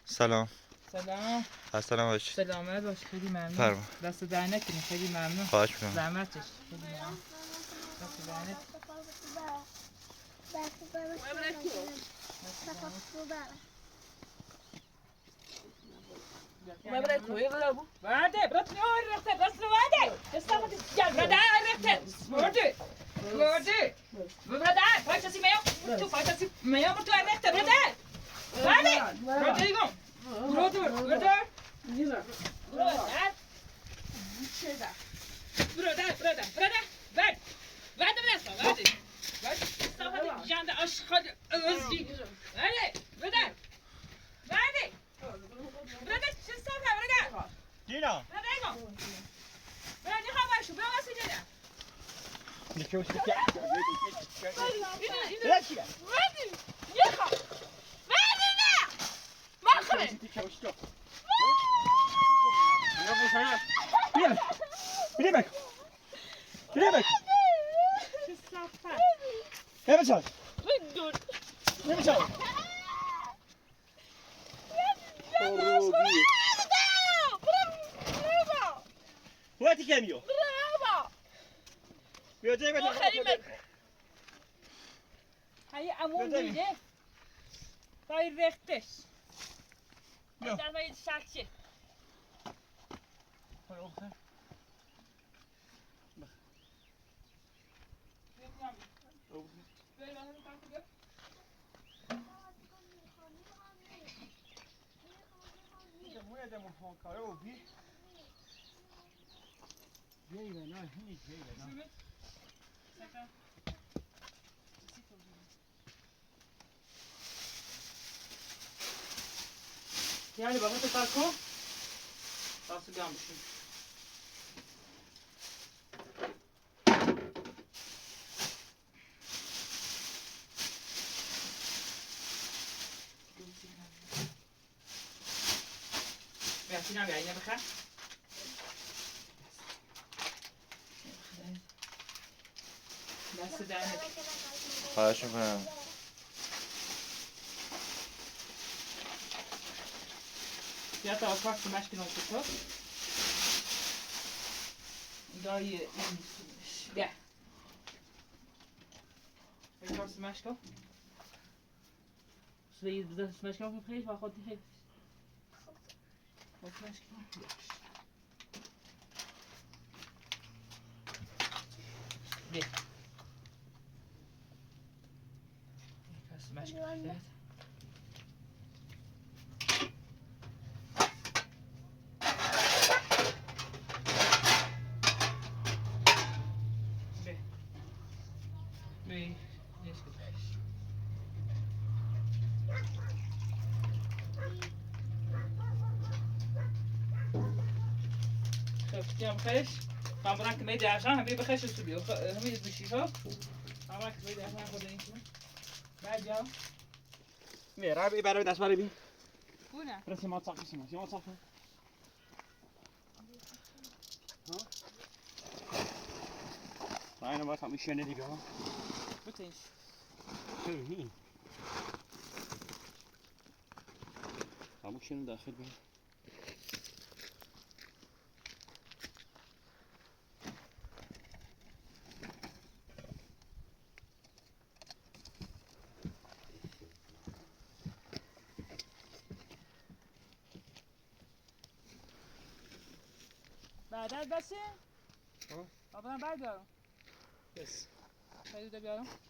سلام. سلام. سلام باشید. سلامت باش، خیلی ممنون. فرما. دست در نکنی، خیلی ممنون. خواهش می‌کنم. زحمتش. خیلی ممنون. دست در نکنی. Vardı, bırak ne öğretti, bırak ne vardı. Estağfurullah, gel bırak öğretti. Vardı. Vardı. Bırak parçası mı? Tu parçası mı? Bu öğretti, bırak. Vardı. Bırak diyorum. Bırak, bırak. Bırak. Bırak, bırak, bırak. Ver. Ver de bırak, ver. Ver. Estağfurullah, yanda aşağı özgü. Ver. Bırak. Ver. Bırak, şu sefer bırak. Dina. 不要你好把手不要往身上点。你给我去。你你好，喂你呢？马克嘞？别别别别！别别抢！别别抢！وقتی کمیو بیا جای بده. هی عموم دیده بای رختش در بای شکشه. Yani baba da tako. Nasıl gelmişim? بیا بیا اینه بخیر. دست در خواهش میکنم. Ja, da var kvart på så. Da ja. Ik was de meisje. Så det er smash op pris var godt det her. Wat smash Ja. Ik was smash op. خب بخيش طبعا كميدي عشان هم بخيش السبي هم يدوشي خب طبعا كميدي عشان خد انت بعد يا نه رابي برای دست برای بی كونا رسي ما تصفي سما سما تصفي ها انا ما تعمل شنو دیگه ها بتنش چرا همون شنو داخل بی بعد بس ها؟ طبعا بعد يا بس خلي ده بيارم شنو؟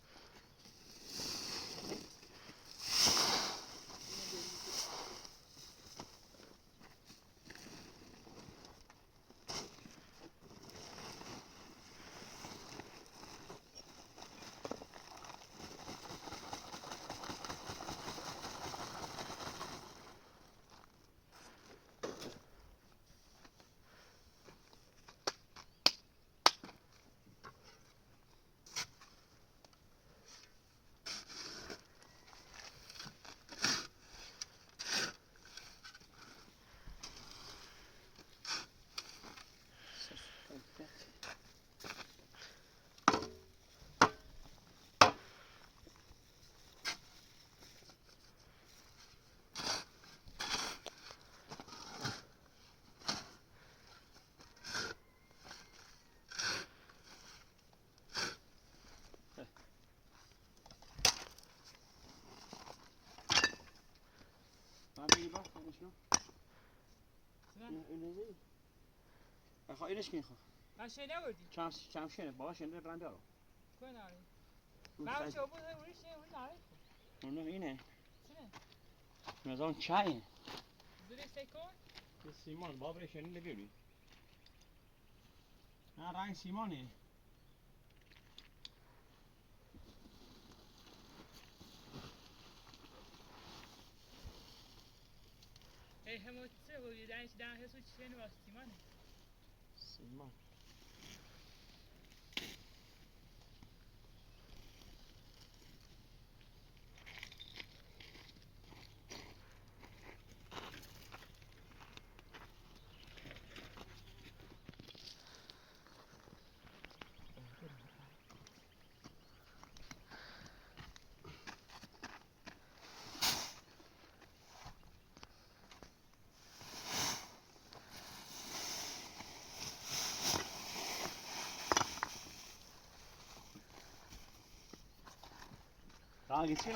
اینه آخه اینش کی خو ماشي نوردي چم شنه بابا شنه برام بیارو كون عارف ما شو ابو وريش وين عارف اون اینه شنو نظام چای زري سيكون سیمان بابا شنه بیاری نه رنگ سیمانه اي هم تسوي دانش دان هسو شنو سيمان سیمان رنگ چی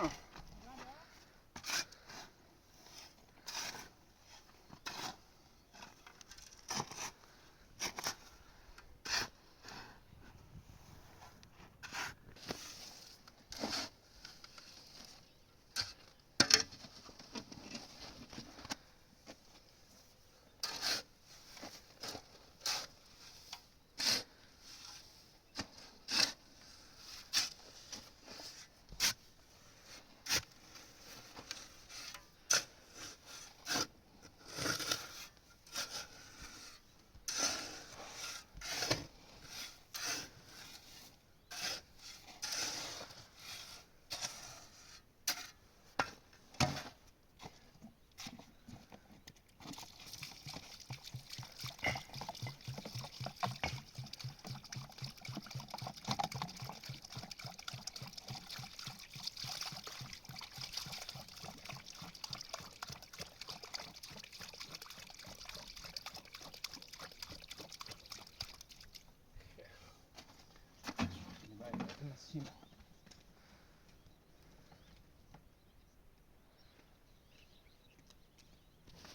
سیمان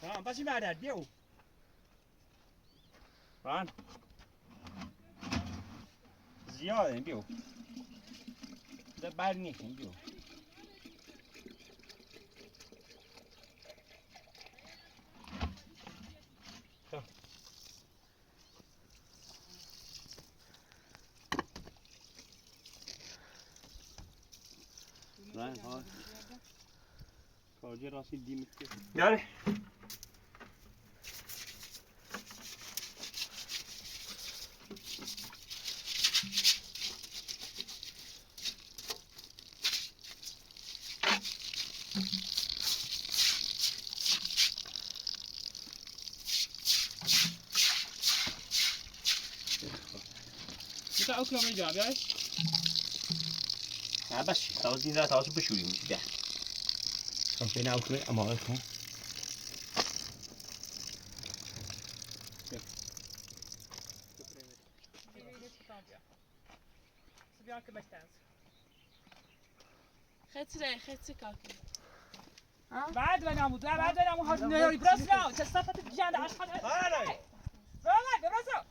تمام بس بعد بیو ران زیاده بیو ده بر نیست بیو نه ها کارجه راستی دیمت بیاره. بس تعوزني لا تعوز بشوي مش ده بين أوكي أما أوكي. بعد ما نامو بعد ما نامو هاد نيوري براسنا تصفت الجان عشان لا براسنا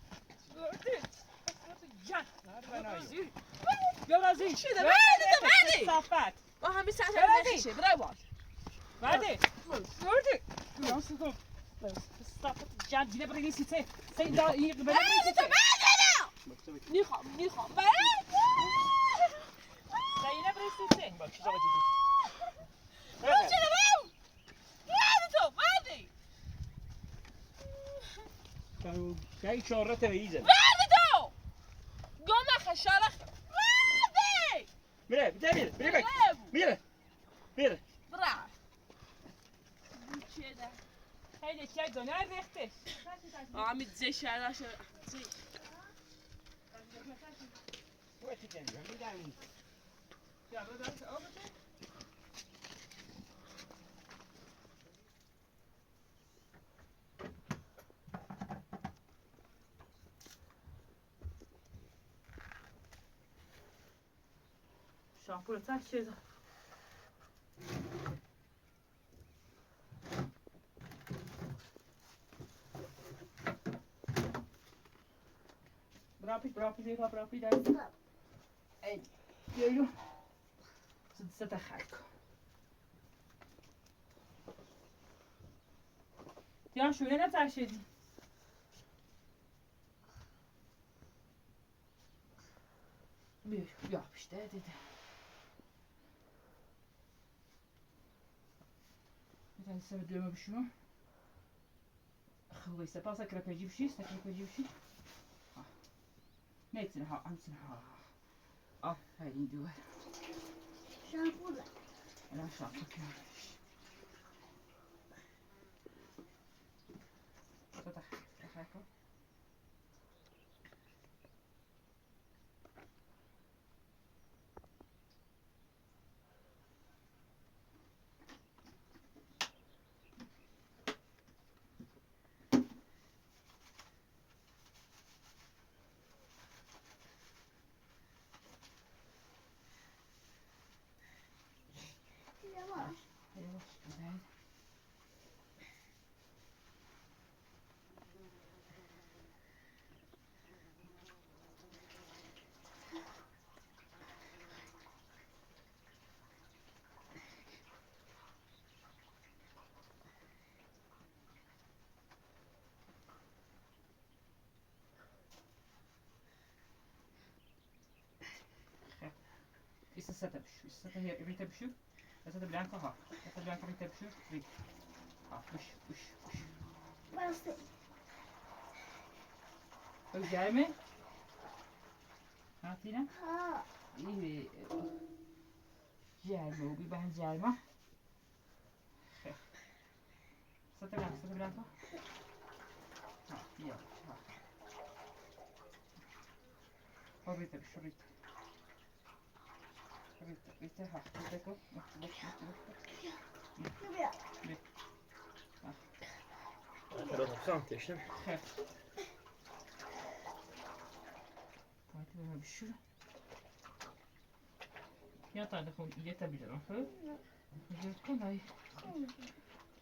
صفات ما هم بيساعد برافو بعدي بعدي صفت الجان جينا بريني سيتي سيدا يقبل نيخام نيخام سيدا بريني سيتي كاي شورته بيزن بعد قوم خشارخ بعدي ميرا بتعمل ميرا ميرا ميرا برا خیلی چای دنیا ریخته عم تزي شعر زي شامپو رو تک Brapi, brapi, brapi, brapi, daar. Jelo. Zet Ja, şöyle ne ters edin. Bir, ya işte dedi. Bir tane size dövme bir şunu. خوي سا سكرة تجيب شي سكرة تجيب شي. نيتنا ها أمسنا ها. آفرین دوباره. شامپو الان شامپو کنارش. تخ Yavaş. Yavaş güzel. İstese tabii şu, istese bir şu. Essa bianca ha. Essa bianca bir tepsi. Bir. Ha, uş, uş, uş. Burası. Özel mi? Ha, Tina? Ha. İyi. Gelme, bir ben gelme. Sata bianca, sata bianca. Ha, iyi. Ha. Orada bir şurada. Rita, ha, Rita ko. Ja, gewoon yetebilir. Kolay.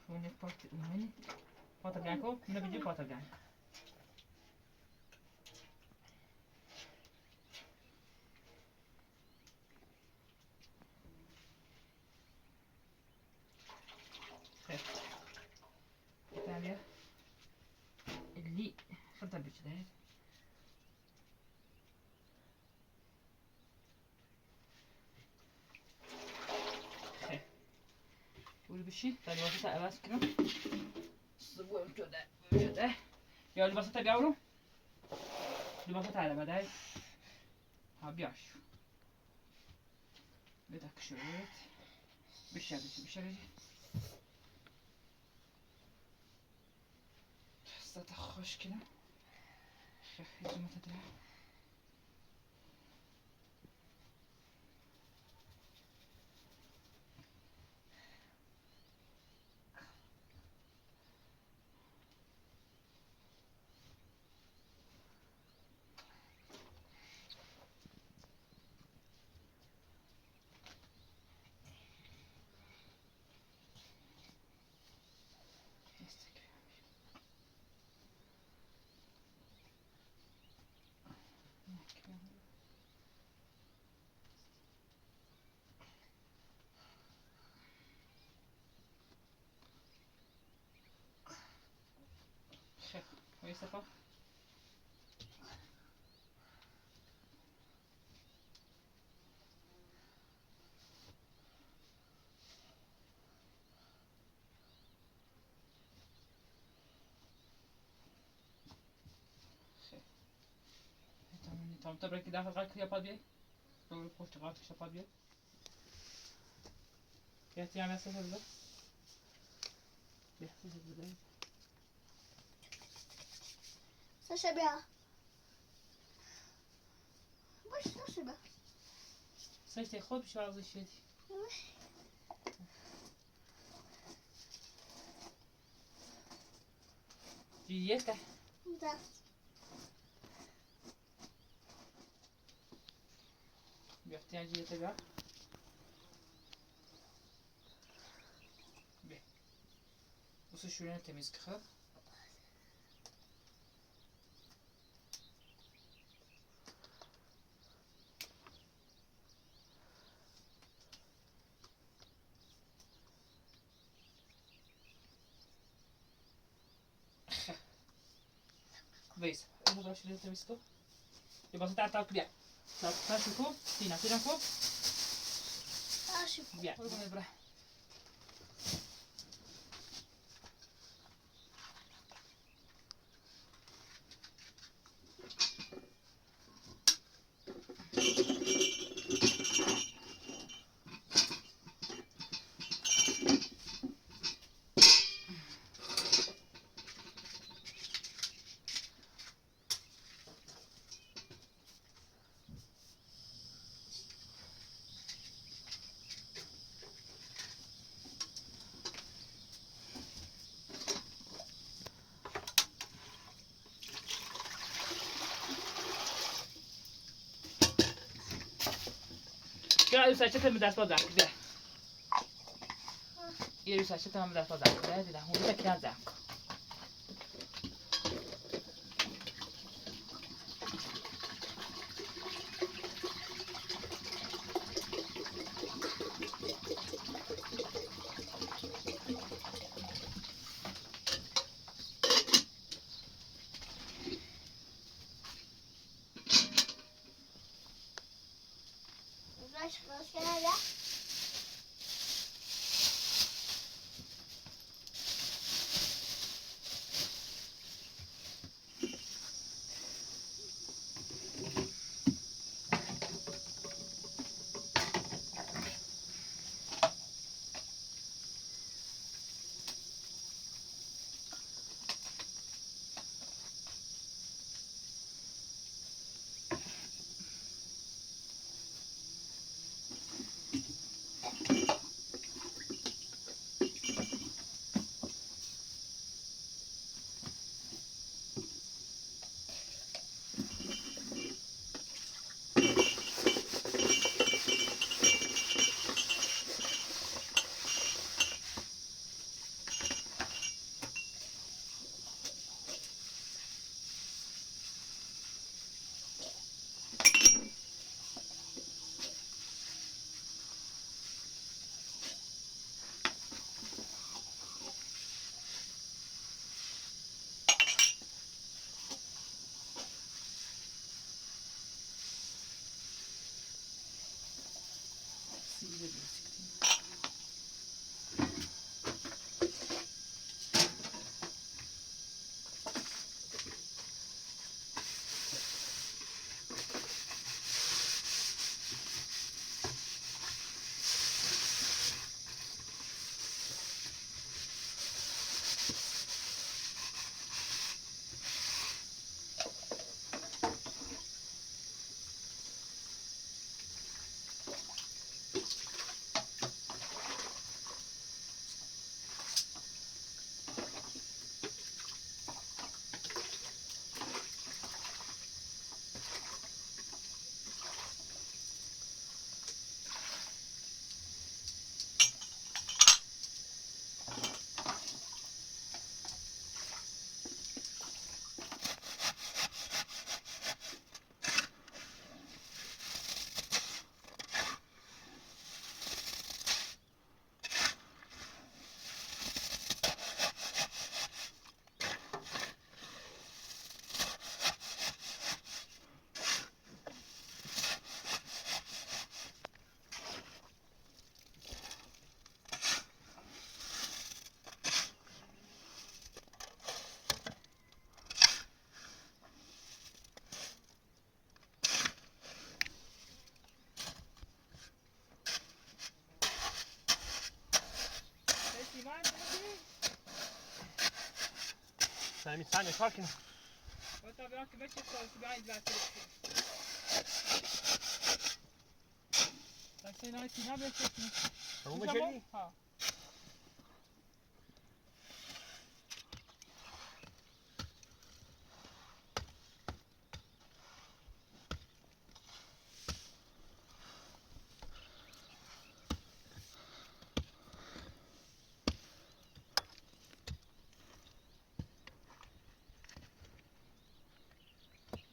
Gewoon port meni. Pata bianco, ne będzie pata bianco. الثانية اللي خدها بالجداد والبشي ثاني وسط بس كده يا البساطة بيعورو البساطة على بداي ها بيعشو بدك شوية بالشبكة بالشبكة خوش كده. خب وایسا. Tam to braki daha kalk yapar bir. Doğru koştu kalk yapar bir. Ya yani ses edildi. Ya ses edildi. Sasha بیا. باش ساشا بیا. Saçta خود bir şey şey. Jiyete. Da. Bir jiyete bir. Bir. Bu şuraya temiz kıhı. Wees, even als je dit temiz kıhı. Je was het aantal بیا. تاشو تینا تینا کو تاشو بیا. برو بیا. یه سچه تم دست باز بیا. یه سچه تم دست باز بیا دیدم اون رو زن. باش باش کنه. Sanja, kalk nu. ها.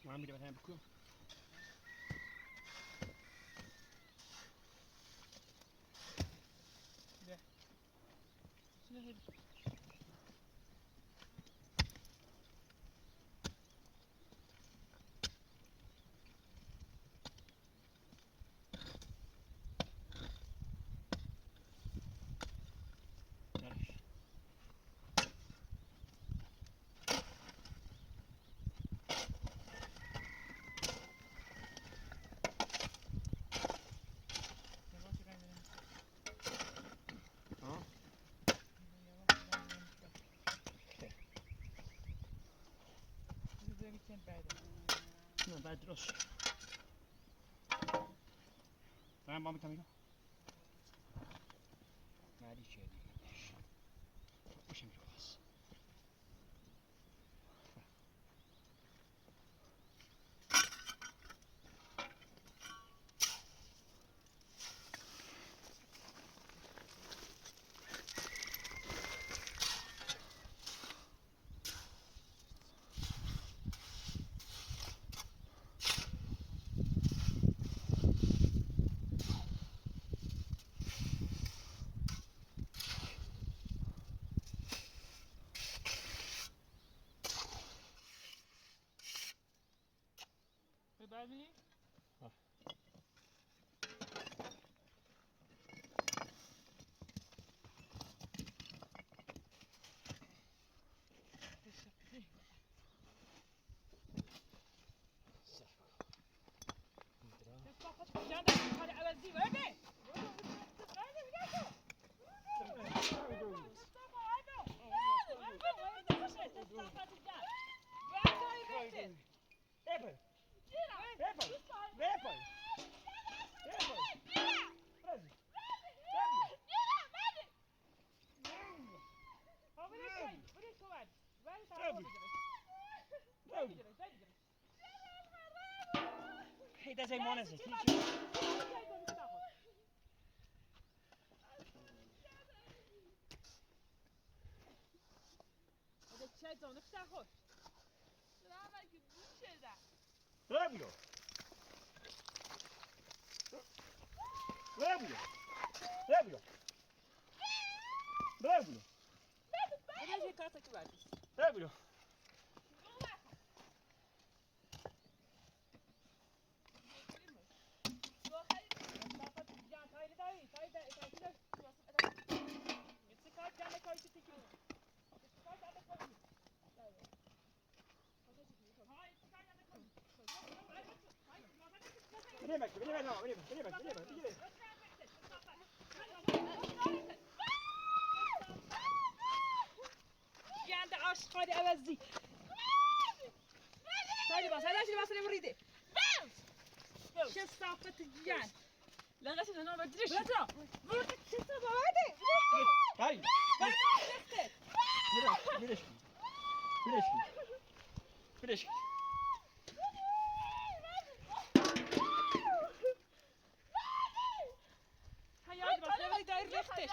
Waarom moet je wat hebben? Koe. No, bij het ros. Waar mam ik dan weer? Maar die shit. Push hem jongens. بعدني؟ Hey, dat zijn mannen. zeg. Rabio. Rabio. Rabio. Rabio. Rabio. گند آشغال عوضی. سایلی باس، هلا شنو باس اللي بريدي. شو الصافة الجيان؟ لا غسل انا ما بدريش. بلاتو. شو الصافة هذه؟ هاي. بلاش بلاش بلاش. هيا باس اللي داير ريختش.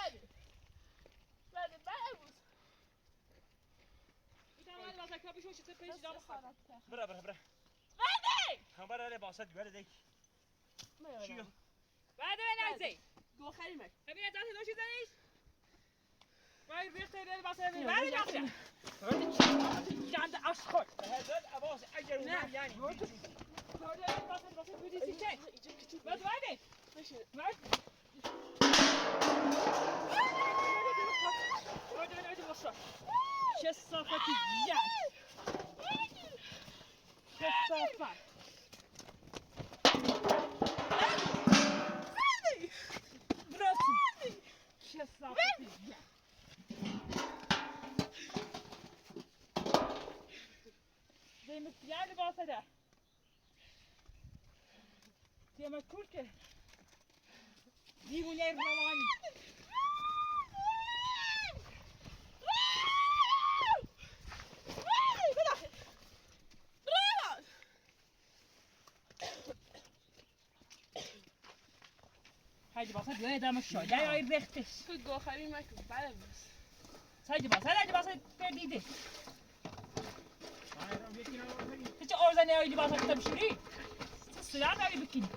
برا برا برا. هم برا لباسات گوره دیک. چیو؟ بعد من عايزة. جو خريمك. خبيني تعطي دوشي زنيش. باي ريختي اللي باس اللي بعد بعد. گند آشغال. هذا عباس اگر اومد یعنی. بعد بعد. بعد. شو الصافة الجيان؟ شو الصافة؟ براسي. شو الصافة الجيان؟ زي متيان باسدا زي ما كلك دیوونه روانی. هایدی باسا دیگه دم شاده ای رختش. گوخری مکن بله بس. هایدی باسا هایدی باسا پردیده. چه ارزنه ای لباس تمشری سلام ای بکین.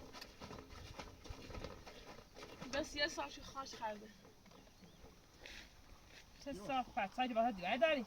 بس یه سال شو خاش خرده. چه صافت هایدی باسا دیگه داری.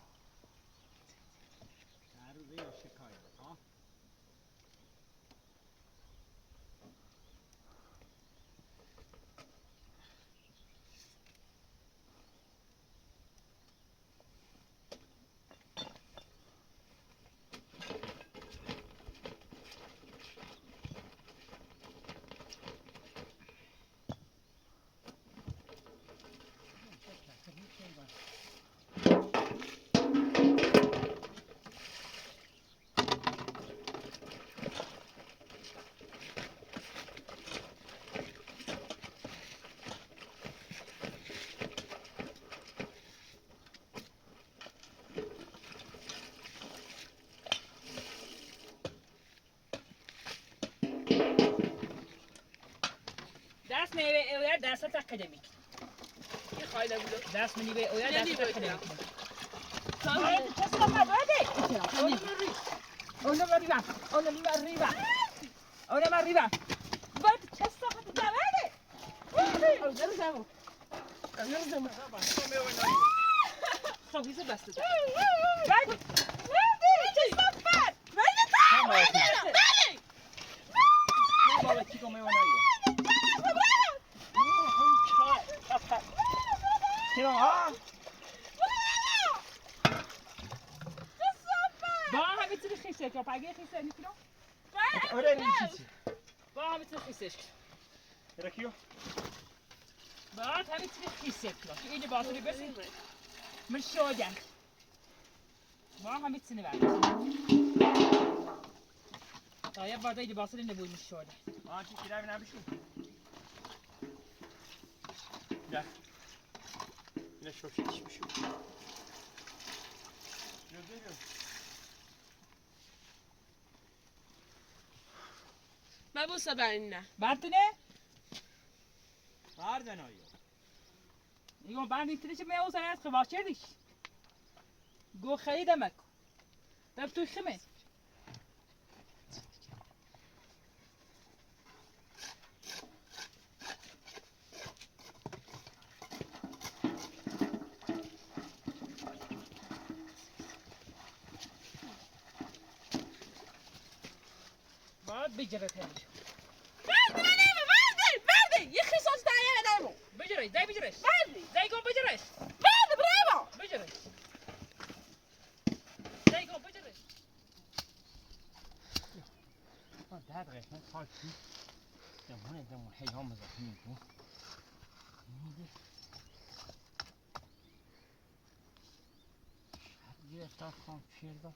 دست میوه اویا دست تقدمی. یه خواهی بودو. دست میوه اویا یعنی دست باید تقدمی. Uno arriva, uno arriva, uno arriva. Guarda, c'è stato da vede. خب بسته. Guarda, guarda, c'è stato. بابا چی کنم میوه چرا ها؟ با همه خیسه که پگه خیسه نیکنو. آره نیچی با همه خیسه. رکیو با همه خیسه که این باتری بس من شاید. با همه تونه بعد. طيب بعد اللي باصل اللي بوي مش شاده. آه چی کیرا نبشو. Ya. Yine çok yetişmişim. Gördün mü? من بوسه برین نه. بعدتونه؟ بردن آیا. يقول بعد تريش ما يوصل ناس خباشردش. جو خريدمك. طيب تو خمه. بعد بجري تاني. برده برده برده یه خیسات دایره دارم. بجري زي بجريش. برده زي قوم بجريش. برده برافو. بجريش. زي قوم بجريش. ده قسمت خاکی دمونه دمون هی هم زخمی کو میده گرفتار خان پیردا.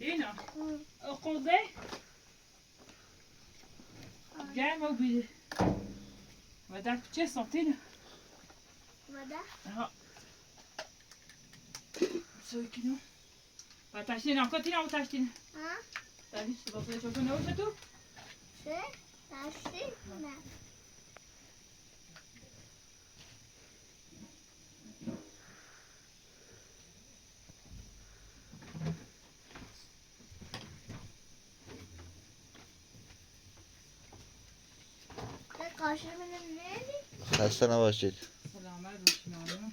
هنا قوضي كاع ما وبي ودا كنتي سونتينا ودا ها سويكينو وتاشتينا كنتينا وتاشتينا ها تعرفي تبصري شوفنا وشتو سه تاشتينا خسته نباشید. سلامت باشین.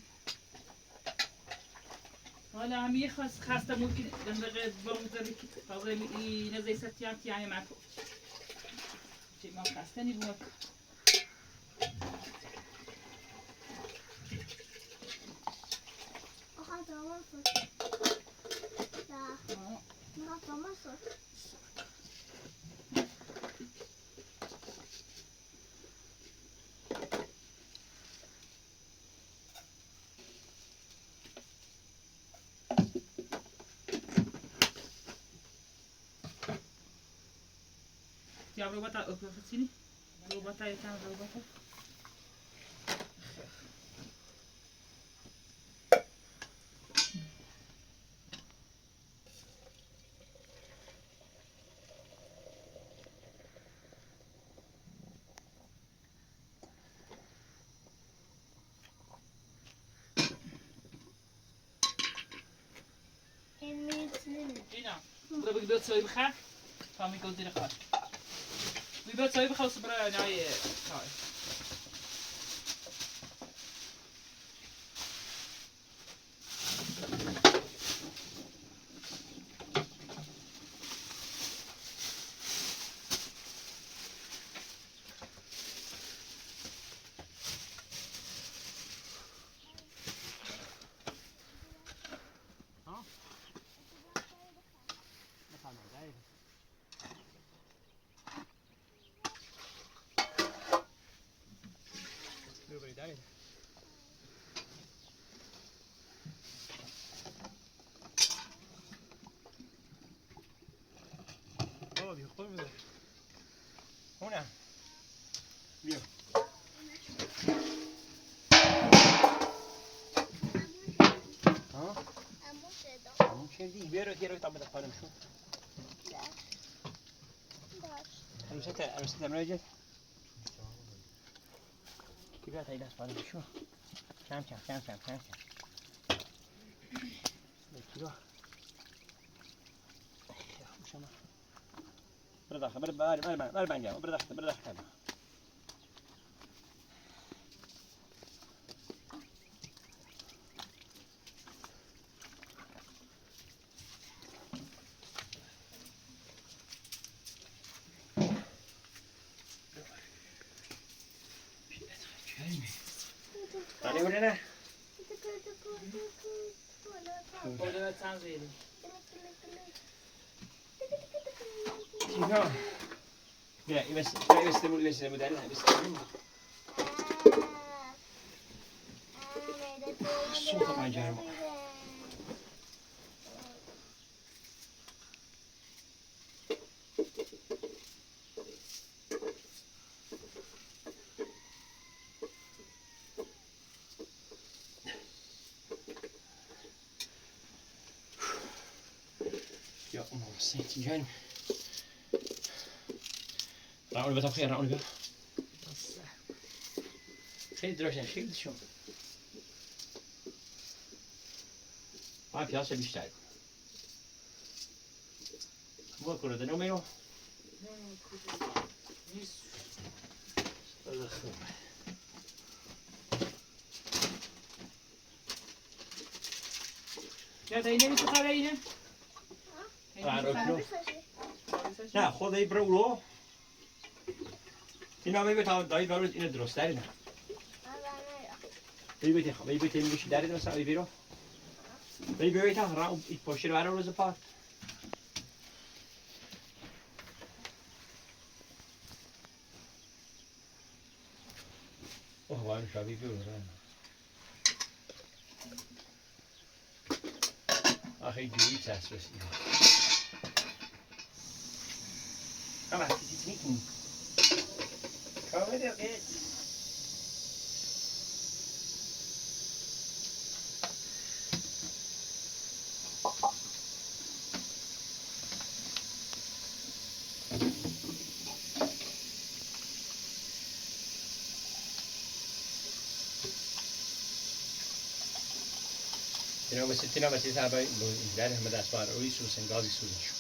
حالا هم یه خسته ممكن لما بمزرك فضل نزي ستيات يعني معك شيء ما خستني بوك Ja, robota opgevoed. Robota, je kan robota. Tina, dat heb ik dat zo even graag. Van ik ook dit gaat. We bent zo even gaan برا ناي هاي. هنا بیا. ها عمو شدی بیا رو رو تا بده خانم شو. عروسة عمرو كيف هاي دست خانم شو کم کم کم کم کم کم کیلو برو داخل برو بر بر بر بنجا برو داخل برو داخل. ولا نه؟ لا بس بس بس بس الصوت طبعا جارمه. يا أم حسين جانب راعوا البيت بخير راعوا البيت خير دروشن خير شو ما في بیشتر ما كله ده نوميرو يا داينا مش خالينا. نه خدای برو اینا می تا دایی برو اینو درست نه. بری بیت بری بیت میشه درد مثلا بری بیرو. بری بیرو تا را پوشیر برا روز پاک. اوه وای شبیه بیرو آخه جویی چسب Kom maar, het is niet niet. Kom maar, oké. Tina بس سبب در همه دست بار اوی سوسن گازی سوزن شو.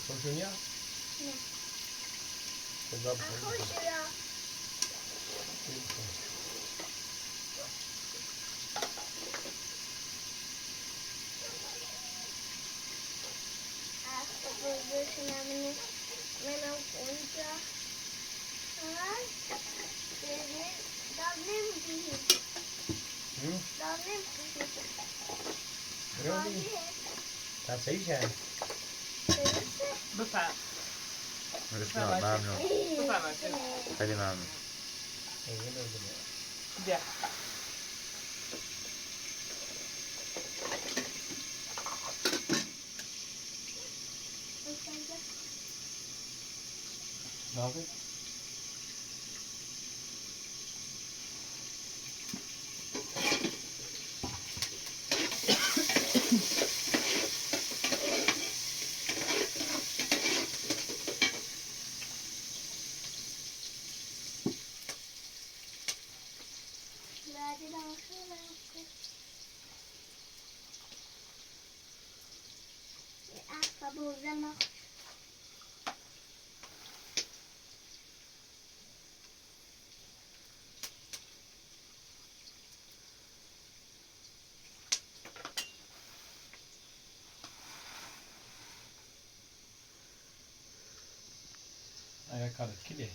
خوشونیا؟ نه. کجا بخوری؟ خوشیا. منم اونجا. تصحیح بفهم. ممنون. بفهم. خیلی ممنون. بیا. ناقص اگر کارت کلیه.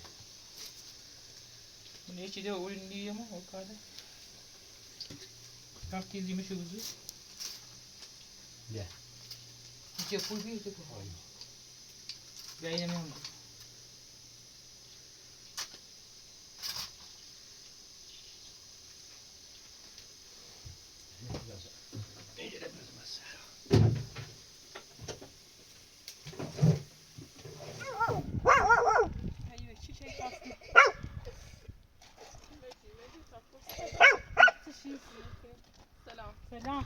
Ne çide oyun diye mi o kadar? Kart izlemiş uzu. Ya. Ce pul bir de bu. Ya yine mi? سلام. سلام.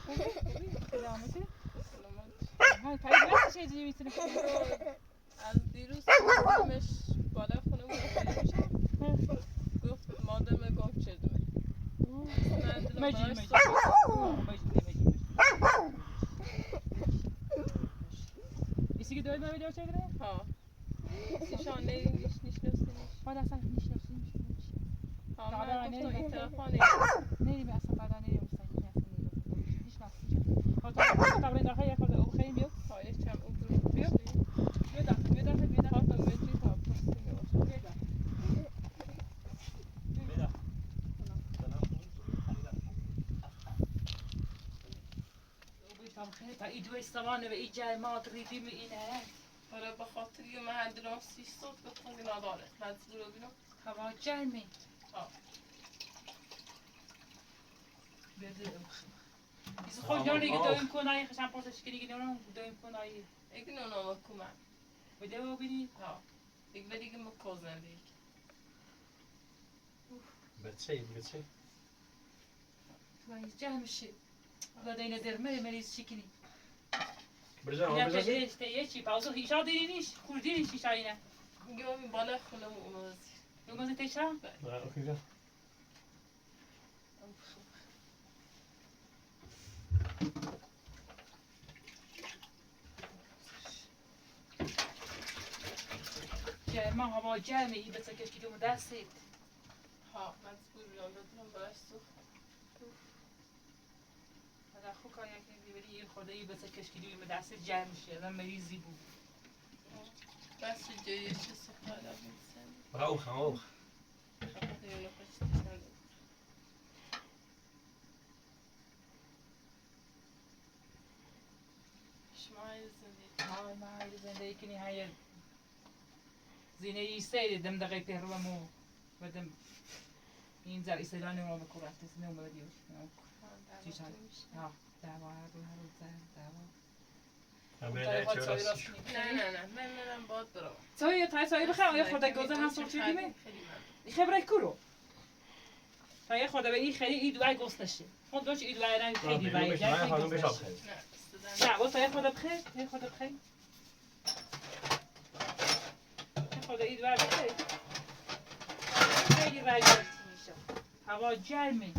سلامتی. سلامت. ها پرید نفس چه دیگه میتونه. از دیروز بردمش بالا خونه بود خیلی گفت مادم گم شدمه. من دلم مجید براش مجید. سوخت. مجید مجید. ایسی که دوید من ویدیو چه گره؟ ها. سیشان نیش نیشناسیمش. بعد اصلا نیشناسیمش. ها من گفتم این طرفا نمی‌ریم اصلا بعدا نمی‌ریم مستقیم اصلا نمی‌ریم. نیشناسیمش. خب تا داخل یک خورده او خیلی بیو. ها یک کم او برو. بیا. بیا داخل بیا داخل بیا ها داخل. تا مجید ها پرسی می‌باشه. بیا داخل. آره به خاطر یه من دلم سی صوت گفتم اینا داره. مجبور بینم. هوا گرمه. ها. بده. خود جان دیگه دویم کنای خشم پرسش که دیگه نونم دویم کنای. Ik noem nog kuma. بده و بینی. Ja. Ik weet niet meer kozen ik. بتسي بتسي. تو جهمشی. لا دینا در مریض شکنی. برزا اینا برزا. پشت یه چی پاوزو ایشا دیرینیش خوردینیش ایشا اینا. Ik ben بالا خونه و یوگاز تیشا؟ اوکی. جرمه هوا جرمه ای بچه کشکی دوم دستید. ها مجبور بودم بدونم باش سوخت. هذا خو کار یک نبی یه خورده ای بچه کشکی دوم دستید جرم میشه. آدم مریضی بود. بس جایی چه سوخت حالا میسن. اوخ اوخ. خاطر اینو خوش شما زندگی. های ما زندگی کنی های زینه ای سید دم دقیقه پیرومو بدم این زر ایسلان رو بکورت نو بدیو. ها دعوا هر رو هر روز دعوا. نه نه نه من میرم باد برم. سایه تا سایه بخیر یه خورده گازه هم سرچی دیمه. خبره کورو. تا یه خورده به این خیلی ای دوای گستشه. خود باش ای دوای رنگ خیلی وای. نه با تا یه خورده بخیر یه خورده بخیر. یه خورده ای دوای بخیر. خیلی وای میشه. هوا گرمه.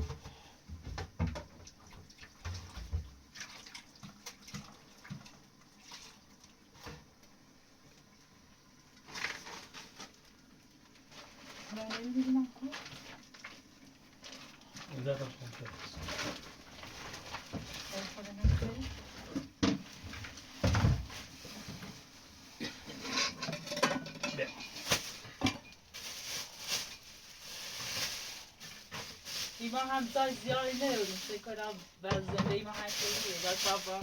نمیدونم کو. ایما هم جای زیادی نداریم فکر کنم و زنده ما هم خیلیه باید بابا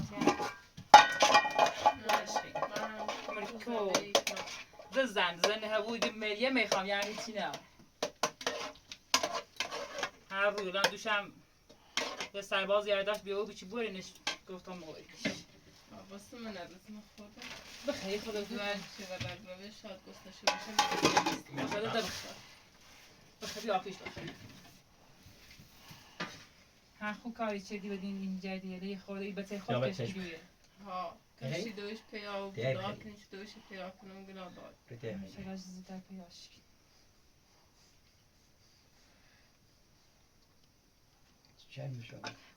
زن زن هوی مریه میخوام یعنی چی نه هر روز الان دوشم یه سرباز یرداش بیا او بیچی برینش گفتم موقعیش واسه من من خوردم بخیر خدا من چه و بعد من شاید گستشه باشه. خدا بخیر بخیر بیا پیش بخیر ها خو کاری چه دی بدین اینجا دیگه یه خورده ای بچه خود کشیدویه ها کشیدوش پیدا بود کشیدوش پیدا کنم گلا داد چرا زودتر پیداش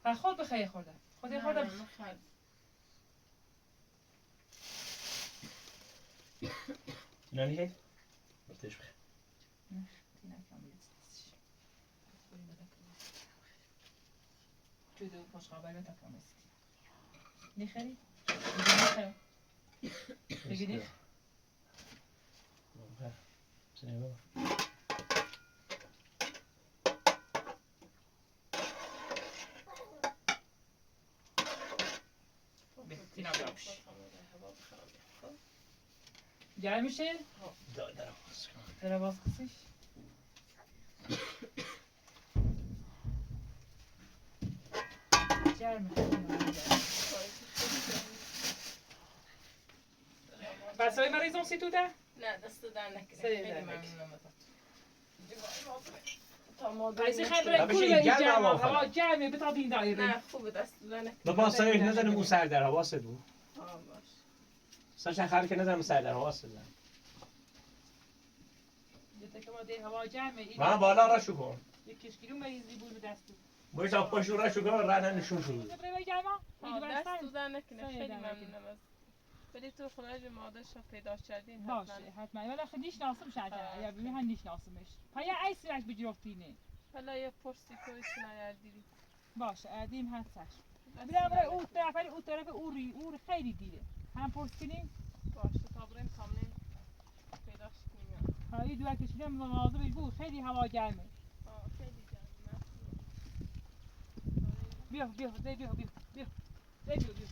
و خود بخیر خورده خود خورده بخیر. نه نیه؟ برتش بخیر. جدو خوش قابل تکامست. نخری؟ دیگه نخ. گرم میشه؟ داره باز کسیش؟ گرمه. بس های مریضم سی تو ده؟ نه دست در نکنه. خیلی ممنونم ازت. قیسی خیلی کوی گرم هوا گرمه بتا دین دایره. نه خوبه دست در نکنه. بابا سایه نزنم اون سر در حواست بود. باش. ساشا خبر که نزنم سر در حواست بود. هوا گرمه. من بالا را شو کن. یک کشکیلو مریضی بود به دست. باید تا پاشو را شو کن رنه نشون شد. دست در نکنه. خیلی ممنونم ازت. ولی تو خونه مادرش رو پیدا کردین باشه حتما. ولی خیلی نیشناسم شاید یا ببین هم نیشناسمش. پایا ایسرش بجرفتینه. حالا یه پرسی کوی سنایر دیدی. باشه ادیم هستش. بلا برای اون طرف اون طرف اوری اور خیلی دیره. هم پرس کنیم. باشه تا بریم تامنیم پیداش کنیم. حالا دو کشیدم مواظبش بود خیلی هوا گرمه. خیلی گرمه. بیا بیا بیا بیا بیا بیا بیا بیا.